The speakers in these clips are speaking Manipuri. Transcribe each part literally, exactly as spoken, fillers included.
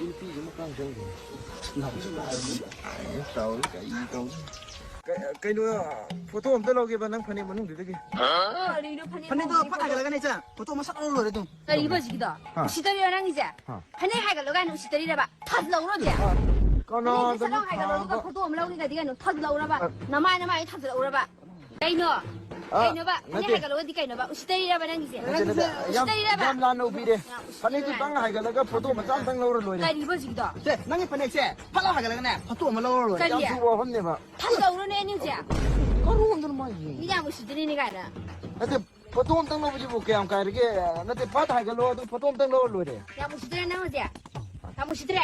ꯅꯨꯄꯤꯁꯤꯃ ꯀꯥꯡ ꯆꯪꯗꯦ꯫ ꯇꯧꯔꯤ, ꯀꯩ ꯇꯧꯔꯤ? ꯀ-, ꯀꯩꯅꯣ, ꯐꯣꯇꯣ ꯑꯝꯇ ꯂꯧꯒꯦꯕ ꯅꯪ ꯐꯅꯦꯛ ꯃꯅꯨꯡꯗꯨꯗꯒꯤ꯫ ꯀꯔꯤꯅꯣ ꯐꯅꯦꯛ ꯐꯅꯦꯛꯇꯣ ꯃꯅꯨꯡꯗꯒꯤ ꯐꯠ ꯐꯣꯇꯣ? ꯍꯥꯏꯒꯠꯂꯒꯅꯦ ꯏꯆꯥ, ꯐꯣꯇꯣ ꯃꯁꯛ ꯂꯧꯔ ꯂꯣꯏꯔꯦ ꯑꯗꯨꯝ꯫ ꯀꯔꯤꯕ ꯍꯧꯖꯤꯛꯀꯤꯗꯣ? ꯍꯥ꯫ ꯎꯁꯤꯠꯇꯔꯤꯔꯣ ꯅꯪꯒꯤꯁꯦ? ꯍꯥ꯫ ꯐꯅꯦꯛ ꯍꯥꯏꯒꯠꯂꯣ ꯀꯥꯏꯅ ꯎꯁꯤꯠꯇꯔꯤꯔꯕ? ꯊꯥꯖꯤꯜꯂꯛꯎꯔꯣ ꯍꯧꯖꯤꯛ? ꯐꯅꯦꯛꯁꯦ ꯀꯅꯥꯗꯅꯣ ꯁꯠ ꯂꯥꯎ ꯍꯥꯏꯒꯠꯂꯣ, ꯑꯗꯨꯒ ꯊꯥꯕ? ꯐꯣꯇꯣ ꯑꯃ ꯂꯧꯒꯦ ꯀꯥꯏꯗꯤ ꯀꯩꯅꯣ? ꯊꯥꯖꯤꯜꯂꯛꯎꯔꯕ? ꯑ꯫ ꯅꯃꯥꯏ, ꯅꯃꯥꯏ ꯊꯥꯖꯤꯜꯂꯛꯎꯔꯕ? ꯀꯩꯅꯣ? ꯑ, ꯀꯩꯅꯣꯕ? ꯐꯅꯦꯛ ꯅꯠꯇꯦ꯫ ꯍꯥꯏꯒꯠꯂꯛꯑꯣꯗꯤ ꯀꯩꯅꯣꯕ? ꯎꯁꯤꯠꯇꯔꯤꯔꯕ ꯅꯪꯒꯤꯁꯦ? ꯅꯠꯇꯦ, ꯅꯠꯇꯦ꯫ ꯌꯥꯝ, ꯎꯁꯤꯠꯇꯔꯤꯔꯕ? ꯌꯥꯝ ꯂꯥꯟꯅ ꯎꯕꯤꯔꯦ꯫ ꯌꯥꯝ ꯎꯁꯤꯠꯇꯔꯤꯔꯕ? ꯐꯅꯦꯛꯇꯨꯇꯪ ꯍꯥꯏꯒꯠꯂꯒ ꯐꯣꯇꯣ ꯃꯆꯥ ꯑꯝꯇꯪ ꯂꯧꯔ ꯂꯣꯏꯔꯦ꯫ ꯀꯔꯤꯕ ꯍꯧꯖꯤꯛꯀꯤꯗꯣ? ꯁꯦ, ꯅꯪꯒꯤ ꯐꯅꯦꯛꯁꯦ ꯐꯠ ꯂꯥꯎ ꯍꯥꯏꯒꯠꯂꯒꯅꯦ, ꯐꯣꯇꯣ ꯑꯃ ꯂꯧꯔ ꯂꯣꯏꯔꯦ꯫ ꯀꯔꯤ? ꯌꯥꯝ ꯆꯨꯕ ꯋꯥꯐꯝꯅꯦꯕ꯫ ꯊꯥꯖꯤꯜꯂꯛꯎꯔꯣꯅꯦ ꯑꯅꯤꯁꯦ? ꯀꯔꯣꯟꯗꯅ ꯃꯥ ꯌꯦꯡꯉꯤ꯫ ꯃꯤ ꯌꯥꯝ ꯎꯁꯤꯠꯇ꯭ꯔꯤꯅꯦ ꯀꯥꯏꯅ꯫ ꯅꯠꯇꯦ, ꯐꯣꯇꯣ ꯑꯝꯇꯪ ꯂꯧꯕꯁꯤꯕꯨ ꯀꯌꯥꯝ ꯀꯥꯏꯔꯒꯦ? ꯅꯠꯇꯦ, ꯐꯠ ꯍꯥꯏꯒꯠꯂꯣ, ꯑꯗꯨ ꯐꯣꯇꯣ ꯑꯝꯇꯪ ꯂꯧꯔ ꯂꯣꯏꯔꯦ꯫ ꯌꯥꯝ ꯎꯁꯤꯠꯇ꯭ꯔꯦ ꯅꯪ ꯍꯧꯖꯤꯛ? ꯌꯥꯝ ꯎꯁꯤꯠꯇ꯭ꯔꯦ?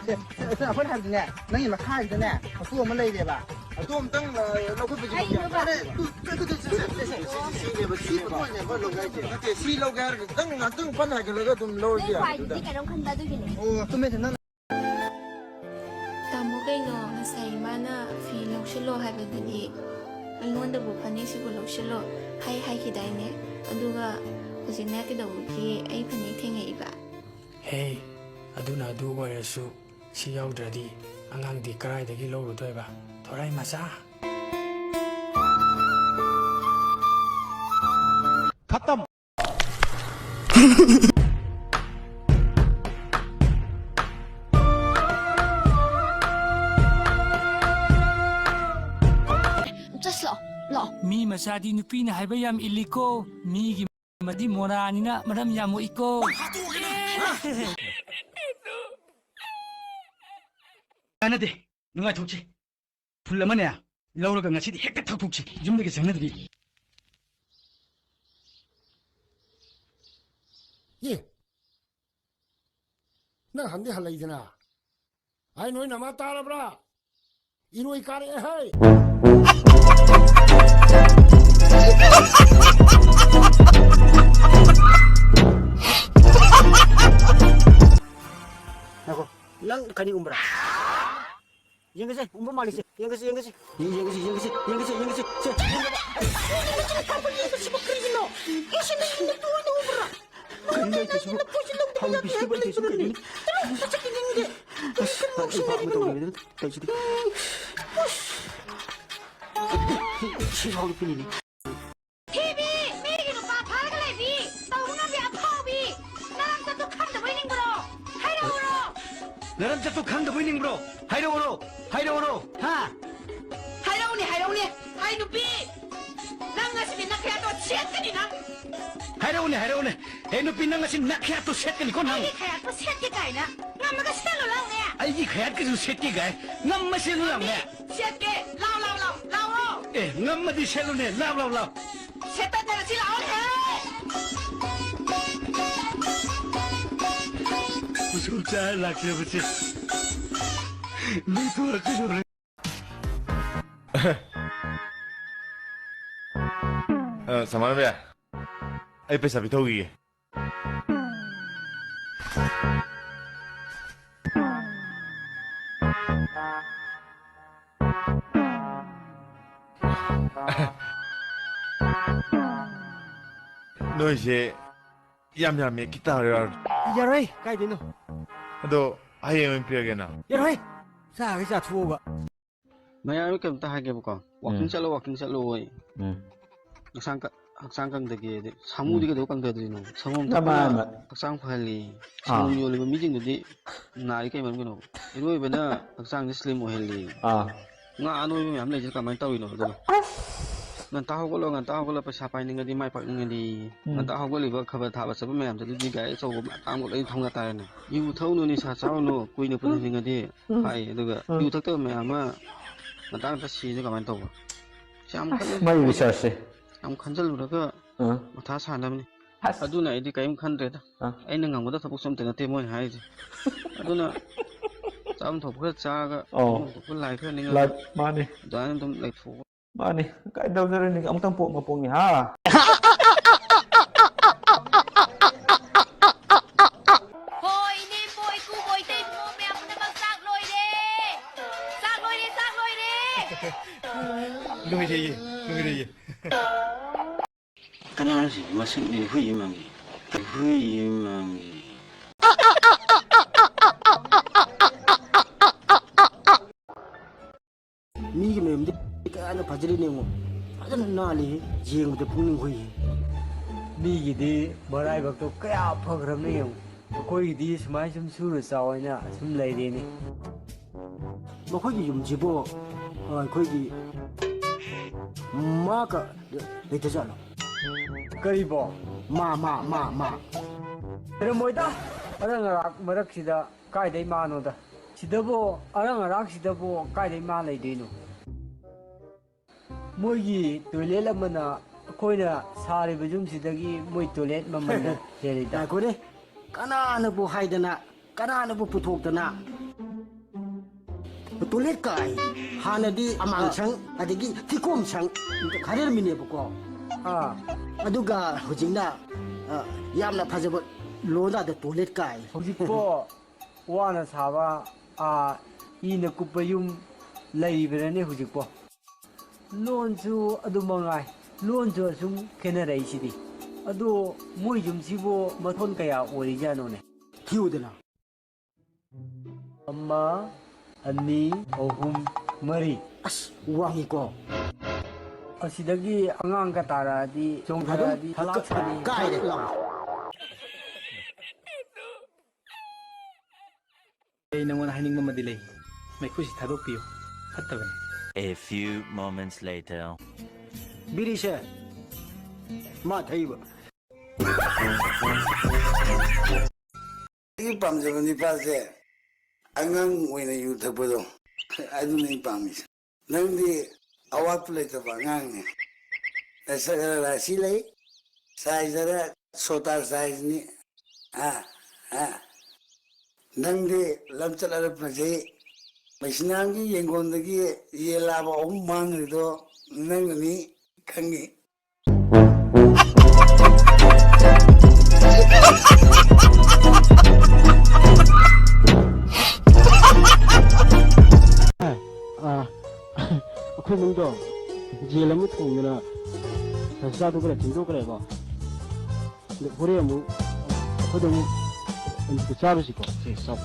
ꯁꯦ, ꯁꯦ, ꯁꯦ, ꯑꯩꯈꯣꯏꯅ ꯍꯥꯏꯕꯗꯤꯅꯦ, ꯅꯪꯒꯤ ꯃꯈꯥꯁꯤꯗꯅꯦ, ꯐꯣꯇꯣ ꯑꯃ ꯂꯩꯔꯦꯕ꯫ ꯐꯣꯇꯣ ꯑꯝꯇꯪ, ꯑ, ꯂꯧꯈꯠꯄꯁꯤꯕꯨ ꯀꯌꯥꯝ ꯀꯩꯅꯣꯕ? ꯀꯥꯏꯔꯒꯦ? ꯇꯨ, ꯇꯨ, ꯇꯨ, ꯁꯦ, ꯁꯦ, ꯁꯦ, ꯁꯤ, ꯁꯤ, ꯁꯤ, ꯁꯤꯅꯦꯕ, ꯁꯤ ꯐꯣꯇꯣꯅꯦꯕ ꯂꯧꯒꯦ ꯍꯥꯏꯁꯦ꯫ ꯅꯠꯇꯦ, ꯁꯤ ꯂꯧꯒꯦ ꯍꯥꯏꯔꯒ ꯈꯤꯇꯪ ꯉꯥꯛꯇꯪ ꯐꯠ ꯍꯥꯏꯒꯠꯂꯒ ꯑꯗꯨꯝ ꯂꯧꯔꯁꯨ ꯅꯣꯏ ꯌꯥꯕꯗꯨꯗ꯫ ꯈ꯭ꯋꯥꯏꯗꯨꯗꯤ ꯀꯩꯅꯣꯝ ꯈꯟꯕ ꯑꯗꯨꯒꯤꯅꯦ꯫ ꯑꯣ, ꯆꯨꯝꯃꯦ, ꯅꯪ ꯇꯥꯃꯣ, ꯀꯩꯅꯣ ꯉꯁꯥꯏ ꯏꯃꯥꯅ ꯐꯤ ꯂꯧꯁꯤꯜꯂꯣ ꯍꯥꯏꯕꯗꯨꯗꯤ ꯑꯩꯉꯣꯟꯗꯕꯨ ꯐꯅꯦꯛꯁꯤꯕꯨ ꯂꯧꯁꯤꯜꯂꯣ ꯍꯥꯏ ꯍꯥꯏꯈꯤꯗꯥꯏꯅꯦ? ꯑꯗꯨꯒ ꯍꯧꯖꯤꯛꯅ ꯀꯩꯗꯧꯕꯒꯤ ꯑꯩ ꯐꯅꯦꯛ ꯊꯦꯡꯉꯛꯏꯕ? ꯍꯦ, ꯑꯗꯨꯅ ꯑꯗꯨ ꯑꯣꯏꯔꯁꯨ ꯁꯤ ꯌꯥꯎꯗ꯭ꯔꯗꯤ ꯑꯉꯥꯡꯗꯤ ꯀꯔꯥꯏꯗꯒꯤ ꯂꯧꯔꯨꯗꯣꯏꯕ? ꯊꯣꯔꯥꯏ ꯃꯆꯥ! ꯈꯇꯝ꯫ ꯆꯠꯁꯤ ꯂꯥꯛꯑꯣ, ꯂꯥꯛꯑꯣ꯫ ꯃꯤ ꯃꯆꯥꯗꯤ ꯅꯨꯄꯤꯅ ꯍꯥꯏꯕ ꯌꯥꯝ ꯏꯜꯂꯤꯀꯣ꯫ ꯃꯤꯒꯤ ꯃꯗꯤ ꯃꯣꯔꯥꯅꯤꯅ ꯃꯔꯝ ꯌꯥꯝ ꯃꯣꯛꯏꯀꯣ꯫ ꯀꯥꯟꯅꯗꯦ, ꯅꯨꯡꯉꯥꯏꯊꯣꯛꯁꯤ꯫ ꯐꯨꯜ ꯑꯃꯅꯦ ꯂꯧꯔꯒ ꯉꯁꯤꯗꯤ ꯍꯦꯛꯇ ꯊꯛꯊꯣꯛꯁꯤ, ꯌꯨꯝꯗꯒꯤ ꯆꯪꯅꯗꯕꯤ꯫ ꯑꯦ, ꯅꯪ ꯍꯟꯗꯤ ꯍꯜꯂꯛꯏꯗꯅ꯫ ꯍꯥꯏ, ꯅꯣꯏ ꯅꯃꯥ ꯇꯥꯔꯕ꯭ꯔꯥ? ꯏꯔꯣꯏ ꯀꯥꯔꯛꯑꯦ ꯍꯥꯏ꯫ ꯉꯥꯏꯈꯣ, ꯅꯪ ꯈꯅꯤ ꯎꯝꯕ꯭ꯔꯥ? ꯌꯦꯡꯒꯦꯁꯦ, ꯎꯝꯕ ꯃꯥꯜꯂꯤꯁꯦ꯫ ꯌꯦꯡꯒꯦꯁꯦ, ꯌꯦꯡꯒꯦꯁꯦ꯫ ꯌꯦꯡꯒꯦꯁꯦ, ꯌꯦꯡꯒꯦꯁꯦ, ꯌꯦꯡꯒꯦꯁꯦ, ꯌꯦꯡꯒꯦꯁꯦ꯫ ꯁꯦ, ꯌꯦꯡꯒꯦꯁꯦ꯫ ꯀꯔꯤꯅꯣ ꯍꯥꯏꯁꯤꯕꯣ? ꯀꯔꯤꯅꯣ? ꯀꯔꯤꯅꯣ ꯍꯥꯏꯁꯤꯕꯣ? ꯊꯥꯎ ꯄꯤꯁꯤꯗꯤ ꯄꯩ ꯇꯩꯁꯨ ꯀꯩꯅꯣꯅꯦ꯫ ꯆꯠꯈꯤꯅꯤꯡꯗꯦ꯫ ꯑꯁ, ꯅꯪ ꯏꯄꯥ ꯑꯃ ꯇꯧꯔꯦ꯫ ꯇꯧꯁꯤꯗꯤ꯫ ꯁꯤ ꯁꯥꯎꯗ ꯄꯤꯅꯤꯅꯦ꯫ ꯊꯤꯕꯤ! ꯃꯤꯒꯤ ꯅꯨꯄꯥ ꯐꯥꯔꯒ ꯂꯩꯕꯤ! ꯇꯧꯕ ꯉꯝꯕꯤ ꯑꯐꯥꯎꯕꯤ! ꯅꯔꯝꯆꯠꯇꯨ ꯈꯪꯗꯕꯣꯏ ꯅꯤꯡꯕ꯭ꯔꯣ? ꯍꯥꯏꯔꯛꯎꯔꯣ? ꯅꯔꯝꯆꯠꯇꯨ ꯈꯪꯗꯕꯣꯏ ꯅꯤꯡꯕ꯭ꯔꯣ? ꯍꯥꯏꯔꯛꯎꯔꯣ? ꯍꯥꯏꯔꯛꯎꯔꯣ? ꯍꯥ? ꯍꯥꯏꯔꯛꯎꯅꯦ, ꯍꯥꯏꯔꯛꯎꯅꯦ! ꯑꯩ ꯅꯨꯄꯤ! ꯅꯪ ꯉꯁꯤꯗꯤ ꯅꯈꯌꯥꯠꯇꯣ ꯁꯦꯠꯀꯅꯤ ꯅꯪ! ꯍꯥꯏꯔꯛꯎꯅꯦ, ꯍꯥꯏꯔꯛꯎꯅꯦ! ꯑꯦ ꯅꯨꯄꯤ, ꯅꯪ ꯉꯁꯤ ꯅꯈꯌꯥꯠꯇꯣ ꯁꯦꯠꯀꯅꯤꯀꯣ ꯅꯪ! ꯑꯩꯒꯤ ꯈꯌꯥꯠꯄꯨ ꯁꯦꯠꯀꯦ ꯀꯥꯏꯅ! ꯉꯝꯃꯒ ꯁꯦꯠꯂꯣ ꯂꯥꯎꯅꯦ! ꯑꯩꯒꯤ ꯈꯌꯥꯠꯀꯁꯨ ꯁꯦꯠꯀꯦ ꯀꯥꯏ! ꯉꯝꯃꯁꯦ ꯂꯥꯎꯅꯦ! ꯁꯦꯠꯀꯦ! ꯂꯥꯎ, ꯂꯥꯎ, ꯂꯥꯎ! ꯂꯥꯎꯑꯣ! ꯑꯦ, ꯉꯝꯃꯗꯤ ꯁꯦꯠꯂꯨꯅꯦ! ꯂꯥꯎ, ꯂꯥꯎ, ꯂꯥꯎ! ꯁꯦꯠꯇꯠꯅꯔꯁꯤ ꯂꯥꯛꯑꯣꯅꯦꯍꯦ! ꯃꯁꯨꯝ ꯆꯥꯔ ꯂꯥꯛꯆꯕꯁꯦ ꯂꯩꯊꯣꯔꯛꯀꯗꯧꯔꯦ꯫ ꯑ, ꯁꯃꯥꯟꯅꯕ, ꯑꯩ ꯄꯩꯁꯥ ꯄꯤꯊꯣꯛꯈꯤꯒꯦ꯫ ꯅꯣꯏꯁꯦ ꯌꯥꯝ ꯌꯥꯝꯃꯦ, ꯈꯤꯇ ꯍꯥꯏꯔꯛꯑꯣ꯫ ꯌꯥꯔꯣꯏ, ꯀꯥꯏꯗꯩꯅꯣ? ꯑꯗꯣ ꯍꯌꯦꯡ ꯑꯣꯏꯅ ꯄꯤꯔꯒꯦꯅ꯫ ꯌꯥꯔꯣꯏ, ꯆꯥꯈꯩ ꯆꯥꯊꯣꯛꯑꯒ꯫ ꯃꯌꯥꯝ ꯀꯩꯝꯇ ꯍꯥꯏꯒꯦꯕꯀꯣ, walking ꯎꯝ꯫ ꯆꯠꯂꯣ, walking ꯆꯠꯂꯣ ꯑꯣꯏ꯫ ꯎꯝ꯫ ꯍꯛꯆꯥꯡ ꯀ-, ꯍꯛꯆꯥꯡ ꯀꯪꯗꯒꯦꯗꯤ ꯁꯥꯃꯨꯗꯤ ꯎꯝ꯫ ꯀꯩꯗꯧ ꯀꯪꯗꯗꯣꯏꯅꯣ? ꯁꯪꯒꯣꯝ ꯅꯃꯥꯏ ꯊꯛꯄꯅ ꯃꯠ꯫ ꯍꯛꯆꯥꯡ ꯐꯍꯜꯂꯤ꯫ ꯑꯥ꯫ ꯁꯪꯒꯣꯝ ꯌꯣꯜꯂꯤꯕ ꯃꯤꯁꯤꯡꯗꯨꯗꯤ ꯅꯥꯔꯤ ꯀꯩ ꯃꯔꯝꯒꯤꯅꯣ? ꯏꯔꯣꯏꯕꯅ ꯍꯛꯆꯥꯡꯁꯦ slim ꯑꯣꯏꯍꯜꯂꯤ꯫ ꯑꯥ꯫ ꯉꯥ ꯑꯅꯣꯏꯕ ꯃꯌꯥꯝ ꯂꯩꯁꯦ ꯀꯃꯥꯏꯅ ꯇꯧꯔꯤꯅꯣ ꯑꯗꯨꯅ? ꯑꯁ! ꯉꯟꯇꯥ ꯍꯧꯒꯠꯂꯣ, ꯉꯟꯇꯥ ꯍꯧꯒꯠꯂꯣ, ꯄꯩꯁꯥ ꯄꯥꯏꯅꯤꯡꯉꯗꯤ, ꯃꯥꯏ ꯄꯥꯛꯅꯤꯡꯉꯗꯤ꯫ ꯎꯝ꯫ ꯉꯟꯇꯥ ꯍꯧꯒꯠꯂꯤꯕ ꯈꯕꯔ ꯊꯥꯕ ꯆꯠꯄ ꯃꯌꯥꯝꯗꯨꯗꯤ ꯒꯥꯔꯤ ꯑꯆꯧꯕ ꯑꯇꯥꯡꯕ ꯂꯣꯏ ꯊꯧꯅ ꯇꯥꯔꯦꯅꯦ꯫ ꯌꯨ ꯊꯛꯎꯅꯨ, ꯅꯤꯁꯥ ꯆꯥꯎꯅꯨ, ꯀꯨꯏꯅ ꯎꯝ꯫ ꯄꯨꯟꯁꯤꯅꯤꯡꯉꯗꯤ ꯎꯝ꯫ ꯍꯥꯏ꯫ ꯑꯗꯨꯒ ꯎꯝ꯫ ꯌꯨ ꯊꯛꯇꯕ ꯃꯌꯥꯝ ꯑꯃ ꯉꯟꯇꯥ ꯉꯟꯇꯥ ꯁꯤꯔꯤꯁꯦ ꯀꯃꯥꯏꯅ ꯇꯧꯕ? ꯌꯥꯝ ꯑꯁ, ꯈꯜꯂꯨ-, ꯃꯥꯏ researchꯁꯦ꯫ ꯌꯥꯝ ꯈꯟꯖꯜꯂꯨꯔꯒ ꯑꯥ꯫ ꯃꯊꯥ ꯁꯥꯅꯕꯅꯤ꯫ ꯑꯁ꯫ ꯑꯗꯨꯅ ꯑꯩꯗꯤ ꯀꯔꯤꯝ ꯈꯟꯗ꯭ꯔꯦꯗ꯫ ꯑꯥ꯫ ꯑꯩꯅ ꯉꯝꯒꯗꯕ ꯊꯕꯛꯁꯨ ꯑꯝꯇ ꯅꯠꯇꯦ ꯃꯣꯏꯅ ꯍꯥꯏꯔꯤꯁꯦ꯫ ꯑꯗꯨꯅ ꯆꯥꯐꯝ ꯊꯣꯛꯄ ꯈꯔ ꯆꯥꯔꯒ, ꯑꯧ꯫ ꯇꯨꯝꯐꯝ ꯊꯣꯛꯄ ꯂꯥꯏ ꯈꯔ ꯅꯤꯡꯉꯒ, ꯂꯥꯏ-, ꯃꯥꯅꯤ꯫ ꯑꯗꯨꯃꯥꯏꯅ ꯑꯗꯨꯝ ꯂꯩꯊꯣꯛꯑꯒ꯫ ꯃꯥꯅꯤ꯫ ꯀꯥꯏ ꯇꯧꯖꯔꯨꯅꯤ? ꯑꯃꯨꯛꯇꯪ ꯄꯣꯛ ꯃꯄꯣꯛꯅꯤ, ꯍꯥ? ꯍꯣꯏ, ꯏꯅꯦꯝꯕꯣ, ꯏꯀꯨꯕꯣ, ꯏꯇꯩꯕꯨꯡꯉꯣ ꯃꯌꯥꯝ ꯄꯨꯝꯅꯃꯛ ꯆꯥꯛ ꯂꯣꯏꯔꯦ! ꯆꯥꯛ ꯂꯣꯏꯔꯦ, ꯆꯥꯛ ꯂꯣꯏꯔꯦ! ꯂꯣꯏꯔꯦꯌꯦ, ꯂꯣꯏꯔꯦꯌꯦ꯫ ꯀꯅꯥꯅꯣ ꯁꯤ? ꯃꯁꯛꯅꯤ ꯍꯨꯏ ꯃꯥꯡꯒꯤ꯫ ꯍꯨꯏ ꯃꯥꯡꯒꯤ꯫ ꯐꯖꯔꯤꯅꯦ ꯌꯦꯡꯉꯣ꯫ ꯐꯖꯅ ꯅꯥꯜꯂꯤ꯫ ꯌꯦꯡꯕꯗ ꯄꯨꯛꯅꯤꯡ ꯍꯨꯏ꯫ ꯃꯤꯒꯤꯗꯤ ꯃꯔꯥꯏꯕꯛꯇꯣ ꯀꯌꯥ ꯐꯈ꯭ꯔꯕꯅꯣ ꯌꯦꯡꯉꯣ꯫ ꯑꯩꯈꯣꯏꯒꯤꯗꯤ ꯁꯨꯃꯥꯏꯅ ꯁꯨꯝ ꯁꯨꯔ ꯆꯥꯎ ꯍꯥꯏꯅ ꯁꯨꯝ ꯂꯩꯔꯦꯅꯦ꯫ ꯃꯈꯣꯏꯒꯤ ꯌꯨꯝꯁꯤꯕꯨ, ꯑ, ꯑꯩꯈꯣꯏꯒꯤ ꯃꯥꯒ ꯂꯩꯇꯖꯥꯠꯂꯣ? ꯀꯔꯤꯕꯣ? ꯃꯥ, ꯃꯥ, ꯃꯥ, ꯃꯥ꯫ ꯂꯩꯔꯝꯃꯣꯏꯗ꯫ ꯑꯔꯪ ꯑꯔꯥꯛ ꯃꯔꯛꯁꯤꯗ ꯀꯥꯏꯗꯩ ꯃꯥꯅꯣꯗ? ꯁꯤꯗꯕꯨ, ꯑꯔꯪ ꯑꯔꯥꯛꯁꯤꯗꯕꯨ ꯀꯥꯏꯗꯩ ꯃꯥ ꯂꯩꯗꯣꯏꯅꯣ? ꯃꯣꯏꯒꯤ ꯇꯣꯏꯂꯦꯠ ꯑꯃꯅ ꯑꯩꯈꯣꯏꯅ ꯁꯥꯔꯤꯕ ꯌꯨꯝꯁꯤꯗꯒꯤ ꯃꯣꯏ ꯇꯣꯏꯂꯦꯠ ꯃꯃꯜꯅ ꯍꯦꯜꯂꯤꯗ꯫ ꯉꯥꯏꯈꯣꯅꯦ, ꯀꯅꯥꯅꯕꯨ ꯍꯥꯏꯗꯅ, ꯀꯅꯥꯅꯕꯨ ꯄꯨꯊꯣꯛꯇꯅ? ꯇꯣꯏꯂꯦꯠ ꯀꯥꯏ꯫ ꯍꯥꯟꯅꯗꯤ ꯑꯃꯥꯡ ꯁꯪ, ꯑꯗꯒꯤ ꯊꯤꯀꯣꯝ ꯁꯪ ꯈꯥꯏꯔꯝꯃꯤꯅꯦꯕꯀꯣ꯫ ꯑꯥ꯫ ꯑꯗꯨꯒ ꯍꯧꯖꯤꯛꯅ, ꯑ, ꯌꯥꯝꯅ ꯐꯖꯕ ꯂꯣꯟꯗꯥꯗ ꯇꯣꯏꯂꯦꯠ ꯀꯥꯏ꯫ ꯍꯧꯖꯤꯛꯄꯣ ꯋꯥꯅ ꯁꯥꯕ, ꯑꯥ, ꯏꯅ ꯀꯨꯞꯄ ꯌꯨꯝ ꯂꯩꯔꯤꯕ꯭ꯔꯅꯦ ꯍꯧꯖꯤꯛꯄꯣ? ꯂꯣꯟꯁꯨ ꯑꯗꯨ ꯃꯉꯥꯏ, ꯂꯣꯟꯁꯨ ꯑꯁꯨꯝ ꯈꯦꯠꯅꯔꯛꯏꯁꯤꯗꯤ꯫ ꯑꯗꯣ ꯃꯣꯏ ꯌꯨꯝꯁꯤꯕꯨ ꯃꯊꯣꯟ ꯀꯌꯥ ꯑꯣꯏꯔꯤꯖꯥꯠꯅꯣꯅꯦ? ꯊꯤꯌꯨꯗꯅ꯫ ꯑꯃ, ꯑꯅꯤ, ꯑꯍꯨꯝ, ꯃꯔꯤ꯫ ꯑꯁ, ꯋꯥꯡꯉꯤꯀꯣ꯫ ꯑꯁꯤꯗꯒꯤ ꯑꯉꯥꯡꯒ ꯇꯥꯔꯛꯑꯗꯤ, ꯆꯣꯡꯊꯔꯛꯑꯗꯤ, ꯊꯂꯥꯛ ꯁꯥꯅꯤ꯫ ꯀꯥꯏꯔꯦ꯫ ꯑꯩ ꯅꯉꯣꯟꯗ ꯍꯥꯏꯅꯤꯡꯕ ꯑꯃꯗꯤ ꯂꯩ꯫ ꯃꯩꯈꯨꯁꯤ ꯊꯥꯗꯣꯛꯄꯤꯌꯨ꯫ ꯐꯠꯇꯕꯅꯤ꯫ A few moments later. ꯕꯤꯔꯤꯁꯦ ꯃꯥ ꯊꯛꯏꯕ꯫ ꯑꯩꯒꯤ ꯄꯥꯝꯖꯕ ꯅꯤꯄꯥꯁꯦ ꯑꯉꯥꯡ ꯑꯣꯏꯅ ꯌꯨ ꯊꯛꯄꯗꯣ, ꯑꯗꯨꯅꯤ ꯑꯩ ꯄꯥꯝꯃꯤꯁꯦ꯫ ꯅꯪꯗꯤ ꯑꯋꯥꯠꯄ ꯂꯩꯇꯕ ꯑꯉꯥꯡꯅꯤ꯫ ꯅꯁꯛ ꯈꯔ ꯔꯥꯁꯤ ꯂꯩ, ꯁꯥꯏꯖ ꯈꯔ ꯁꯣꯇꯥ ꯁꯥꯏꯖꯅꯤ꯫ ꯑꯥ, ꯑꯥ꯫ ꯅꯪꯗꯤ ꯂꯝꯆꯠ ꯈꯔ ꯐꯖꯩ꯫ ꯃꯩꯁꯅꯥꯝꯒꯤ ꯌꯦꯡꯒꯣꯟꯗꯒꯤ ꯌꯦꯟ ꯂꯥꯕ ꯑꯍꯨꯝ ꯃꯥꯡꯈ꯭ꯔꯤꯗꯣ ꯅꯪꯅꯅꯤ ꯈꯪꯉꯤ꯫ ꯑꯥ, ꯑꯩꯈꯣꯏ ꯏꯃꯨꯡꯗꯣ ꯌꯦꯟ ꯑꯃ ꯊꯣꯡꯗꯅ ꯆꯥꯗꯣꯛꯈ꯭ꯔꯦ, ꯊꯤꯟꯗꯣꯛꯈ꯭ꯔꯦꯕ꯫ ꯑꯗꯣ ꯍꯣꯔꯦꯟ ꯑꯃꯨꯛ ꯑꯩꯈꯣꯏꯗ ꯑꯃꯨꯛ ꯆꯥꯔꯨꯁꯤꯀꯣ꯫ ꯁꯦ, ꯆꯥꯎ꯫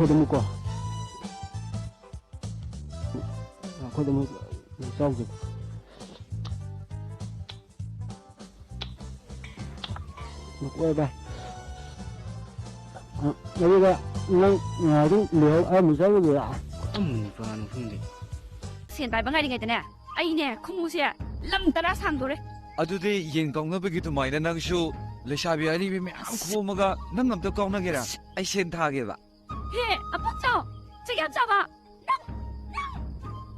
ꯑꯩꯈꯣꯏꯗ ꯑꯃꯨꯛꯀꯣ, ꯑꯩꯈꯣꯏꯗ ꯑꯃꯨꯛ ꯆꯥꯎꯁꯦ꯫ ꯀꯣꯏꯕ꯫ ꯑꯗꯨꯒ ꯅꯪ ꯑꯗꯨꯝ ꯂꯩꯍꯧ, ꯑꯩ ꯑꯃꯨꯛ ꯆꯠꯂꯨꯒꯦꯔꯥ? ꯑꯃꯨꯛ ꯅꯤꯄꯥꯅ ꯈꯪꯗꯦ꯫ ꯁꯦꯟ ꯄꯥꯏꯕ ꯉꯥꯏꯔꯤꯉꯩꯗꯅꯦ, ꯑꯩꯅꯦ ꯈꯨꯝꯃꯨꯁꯦ ꯂꯝ ꯇꯔꯥ ꯁꯥꯡꯗꯣꯔꯦ꯫ ꯑꯗꯨꯗꯤ ꯌꯦꯟ ꯀꯥꯎꯅꯕꯒꯤ ꯑꯗꯨꯃꯥꯏꯅ ꯅꯪꯁꯨ ꯂꯩꯁꯥꯕꯤ ꯑꯔꯤꯕꯤ ꯃꯌꯥꯝ ꯈꯣꯝꯃꯒ ꯅꯪ ꯑꯝꯇ ꯀꯥꯎꯅꯒꯦꯔꯥ? ꯑꯩ ꯁꯦꯟ ꯊꯥꯒꯦꯕ꯫ ꯍꯦ, ꯑꯄꯛꯆꯧ, ꯆꯤꯛ ꯌꯥꯝ ꯆꯥꯕ꯫ ꯅꯪ, ꯅꯪ꯫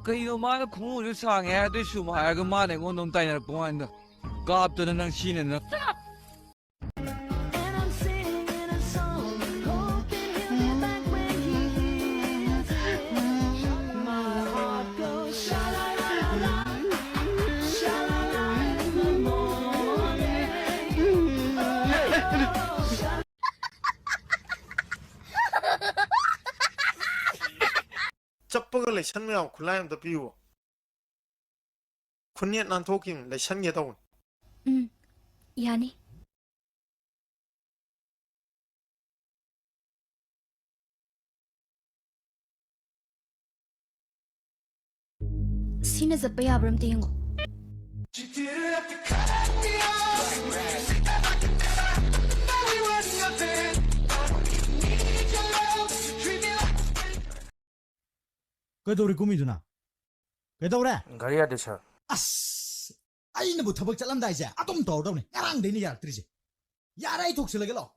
ꯀꯩꯅꯣ ꯃꯥꯅ ꯈꯣꯡꯎꯞꯁꯨ ꯁꯥꯡꯉꯦ ꯍꯥꯏ, ꯑꯗꯨꯏ ꯁꯨꯝ ꯍꯥꯏꯔꯒ ꯃꯥꯅ ꯑꯩꯉꯣꯟꯗ ꯑꯃꯨꯛ ꯇꯥꯏꯅꯔꯛꯄ ꯋꯥꯅꯤꯗ꯫ ꯀꯥꯞꯇꯅ ꯅꯪ ꯁꯤꯅ ꯅꯪ꯫ ꯆꯞꯄꯒ ꯂꯩꯁꯟ ꯃꯌꯥꯝ ꯈꯨꯠꯂꯥꯏ ꯑꯝꯇ ꯄꯤꯌꯨ꯫ ꯈꯨꯅꯦꯠ ꯅꯥꯟꯊꯣꯛꯈꯤꯕꯅꯤ, ꯂꯩꯁꯟꯒꯦ ꯇꯧꯕꯅꯤ꯫ ꯎꯝ, ꯌꯥꯅꯤ꯫ ꯁꯤꯅ ꯆꯠꯄ ꯌꯥꯕ꯭ꯔꯥ ꯑꯝꯇ ꯌꯦꯡꯉꯣ꯫ ꯀꯩꯗꯧꯔꯤ ꯀꯨꯝꯃꯤꯗꯨꯅ? ꯀꯩꯗꯧꯔꯦ? ꯒꯥꯔꯤ ꯌꯥꯗꯦ, ꯁꯥꯔ꯫ ꯑꯁ! ꯑꯩꯅꯕꯨ ꯊꯕꯛ ꯆꯠꯂꯝꯗꯥꯏꯁꯦ ꯑꯗꯨꯝ ꯇꯧꯔꯗꯧꯅꯤ꯫ ꯉꯔꯥꯡꯗꯩꯅ ꯌꯥꯔꯛꯇ꯭ꯔꯤꯁꯦ꯫ ꯌꯥꯔꯦ, ꯑꯩ ꯊꯣꯛꯆꯤꯜꯂꯒꯦ, ꯂꯥꯛꯑꯣ꯫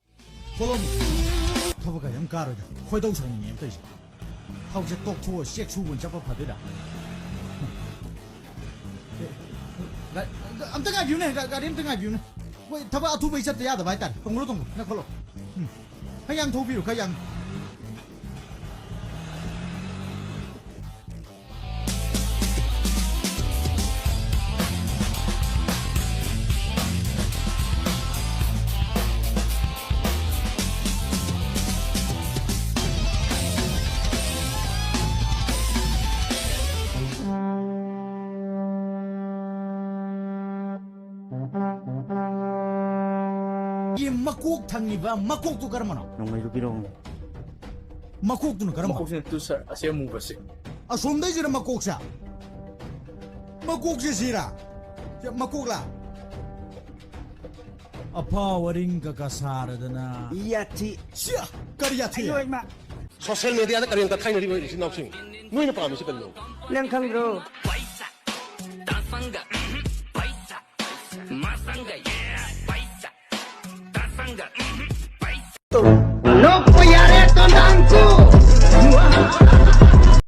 Follow me. ꯊꯕꯛ ꯀꯥꯏ ꯌꯥꯝ ꯀꯥꯔꯣꯏꯗ꯫ ꯈꯣꯏꯗꯧ ꯁꯥꯎꯅꯤꯡꯉꯦ ꯑꯃ ꯇꯧꯔꯤꯁꯦ꯫ ꯊꯕꯛꯁꯦ ꯇꯣꯛꯊꯣꯛꯑ ꯆꯦꯛ ꯁꯨꯕ ꯑꯣꯏꯅ ꯆꯠꯄ ꯐꯗꯣꯏꯔꯥ? ꯑꯦ, ꯒꯥ-, ꯑꯝꯇ ꯉꯥꯏꯕꯤꯌꯨꯅꯦ, ꯒꯥ-, ꯒꯥꯔꯤ ꯑꯝꯇ ꯉꯥꯏꯕꯤꯌꯨꯅꯦ꯫ ꯍꯣꯏ, ꯊꯕꯛ ꯑꯊꯨꯕꯩ ꯆꯠꯇ ꯌꯥꯗꯕ ꯍꯥꯏꯇꯥꯔꯦ꯫ ꯇꯣꯡꯉꯨꯔꯣ, ꯇꯣꯡꯉꯨꯔꯣ, ꯅꯪ ꯈꯣꯠꯂꯣ꯫ ꯎꯝ꯫ ꯈꯔ ꯌꯥꯡ ꯊꯧꯕꯤꯔꯣ, ꯈꯔ ꯌꯥꯡ꯫ ꯃꯀꯣꯛ ꯊꯪꯉꯤꯕ ꯃꯀꯣꯛꯇꯨ ꯀꯔꯝꯕꯅꯣ? ꯅꯣꯡꯃꯩꯗꯨ ꯄꯤꯔꯛꯎꯅꯦ꯫ ꯃꯀꯣꯛꯇꯨꯅ ꯀꯔꯝꯕ? ꯃꯀꯣꯛꯁꯤꯅ ꯇꯨ ꯁꯥꯔ, ꯑꯁꯤ ꯑꯃꯨꯕꯁꯦ꯫ ꯑꯁꯣꯝꯗꯩꯁꯤꯅ ꯃꯀꯣꯛꯁꯦ? ꯃꯀꯣꯛꯁꯦ ꯁꯤꯔꯥ? ꯁꯤ ꯃꯀꯣꯛꯂꯥ? ꯑꯐꯥꯎ ꯑꯔꯤꯡ ꯀꯀꯥ ꯁꯥꯔꯗꯅ꯫ ꯌꯥꯊꯤ꯫ ꯁꯤ ꯀꯔꯤ ꯌꯥꯊꯤ? ꯑꯌꯣ ꯏꯃꯥ꯫ ꯁꯣꯁꯤꯌꯦꯜ ꯃꯦꯗꯤꯌꯥꯗ ꯀꯔꯦꯟ ꯀꯊꯥꯏꯅꯔꯤꯕ ꯏꯆꯤꯟ ꯏꯅꯥꯎꯁꯤꯡ, ꯅꯣꯏꯅ ꯄꯥꯝꯃꯤꯁꯤ ꯀꯔꯤꯅꯣ? ꯅꯪ ꯈꯪꯗ꯭ꯔꯣ? Paisa, tasanga, mhm, paisa, masanga, yeah, paisa, tasanga, mhm, paisa.